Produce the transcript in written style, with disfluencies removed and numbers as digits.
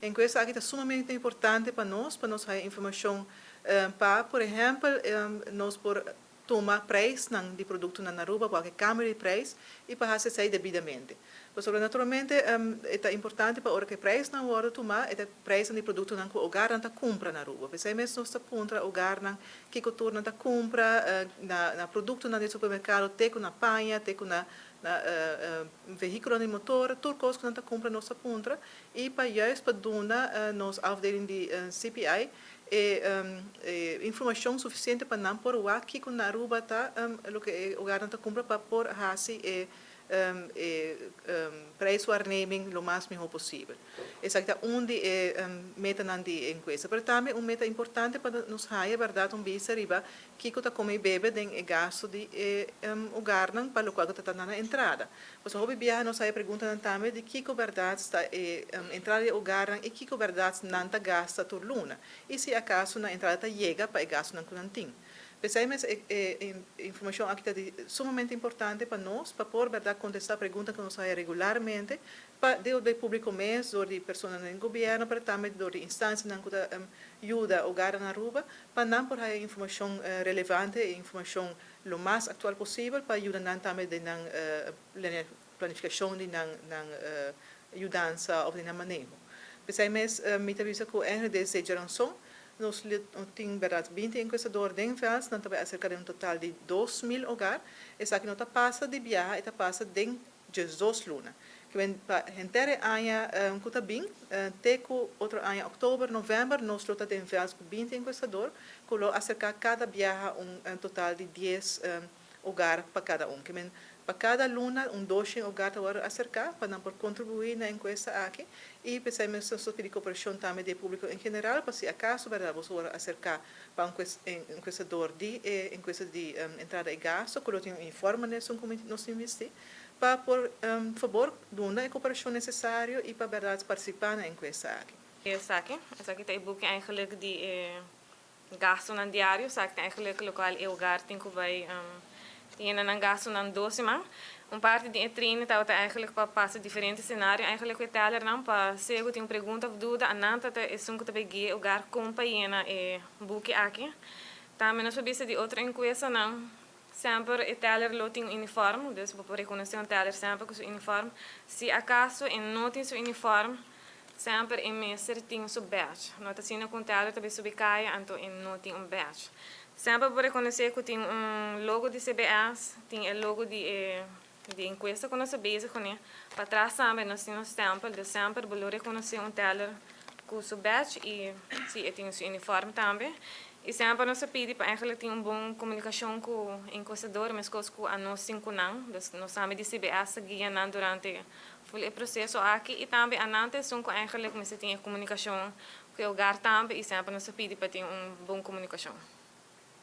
Enkuesta aki ta sumamente importante pa nos, pa nos haya informashon pa, por ehèmpel, nos por tuma prijsnan di produktonan na Aruba, kualke kambio di prijs, i pa hasi esei debidamente. Pasobra naturalmente e ta importante pa ora ku e prijsnan wòrdu tumá, e ta prijsnan di produktonan ku ogarnan ta kumpra na Aruba. P'esei mes nos ta puntra ogarnan kiko tur nan ta kumpra na produktonan di supermerkado, te ku na paña, te ku na vehíkulonan di motor, tur kos ku nan ta kumpra nos ta puntra i pa juist pa duna nos afdeling di CPI e informashon sufisiente pa nan por wak kiko na Aruba ta loke e hogarnan ta kumpra pa por hasi e e prijswaarneming lo mas miho posibel. Esaki ta un di e metanan di e enkuesta. Pero tambe un meta importante pa nos haya bèrdat un bista riba kiko ta kome i bebe den e gasto di e hogarnan pa lokual ku ta ta na nan entrada. Pasobra hopi biaha nos haya preguntanan tambe di kiko bèrdat ta e entrada di e hogarnan i kiko bèrdat nan ta gasta tur luna i si akaso nan entrada ta yega pa e gastonan ku nan tin. P'esei mes e informashon aki ta di sumamente importante pa nos pa por bèrdat kontestá pregunta ku nos haya regularmente pa dor di públiko mes, dor di personanan den gobièrnu pero tambe dor di instansianan ku ta yuda hogarnan na Aruba pa nan por haya informashon relevante i informashon lo mas aktual posibel pa yuda nan tambe den nan planifikashon di nan nan yudansa òf di nan maneho. P'esei mes mi ta bisa ku eigenlijk desde djaranson nos tin bèrdat 20 enkuestador den vèlt, nan ta bai aserka den un total di 2000 hogar. Esaki no ta pasa di biaha, e ta pasa den 12 luna. Ke men pa henter e aña ku ta bin te ku otro aña òktober, novèmber nos lo ta den vèlt ku 20 enkuestador ku lo aserká kada biaha un total di 10 hogar pa kada un. Ke men pa kada luna un 200 hogar ta wòrdu aserká pa nan por kontribuí na enkuesta aki i p'esei mes nos ta pidi koperashon tambe di e públiko en general pa si akaso bèrdat boso wòrdu aserká pa un enkuestador di e enkuesta di entrada i gasto ku lo tin un uniforme nesun ku nos tin bisti pa por fabor duna e koperashon nesesario i pa bèrdat partisipá na e enkuesta aki. Esaki, esaki ta e buki eigenlijk di e gastonan diario, esaki ta eigenlijk lokual e hogar tin ku bai yena nan gastonan dos siman. Un parti di e training tabata eigenlijk pa pasa diferente scenario eigenlijk ku e tellernan pa sea ku tin un pregunta of duda anan ta ta esun ku ta bai guia e hogar kon pa yena e buki aki. Tambe nos por bisa di otro enkuestanan semper e teller lo tin un uniform, dus bo por rekonosé un teller semper ku su uniform. Si akaso e no tin su uniform, Semper e mester tin su badge. No ta asina cu un teller ta bay subi caya anto e no tin un badge. Semper bo reconoce cu tin un logo di CBS, tin e logo di e di encuesta cu nos ta bezig cune. Patras tambe nos tin un stempel, dus semper bo lo reconoce un teller cu su badge y si e tin su uniform tambe. Y semper nos ta pidi pa eigenlijk tin un bon comunicacion cu encuestador mescos cu anos tin cu nan. Dus nos tambe di CBS ta guia nan durante Ful e proseso aki i tambe anan ta esun ku eigenlijk mester tin e komunikashon ku e hogar tambe i semper nos ta pidi pa tin un bon komunikashon.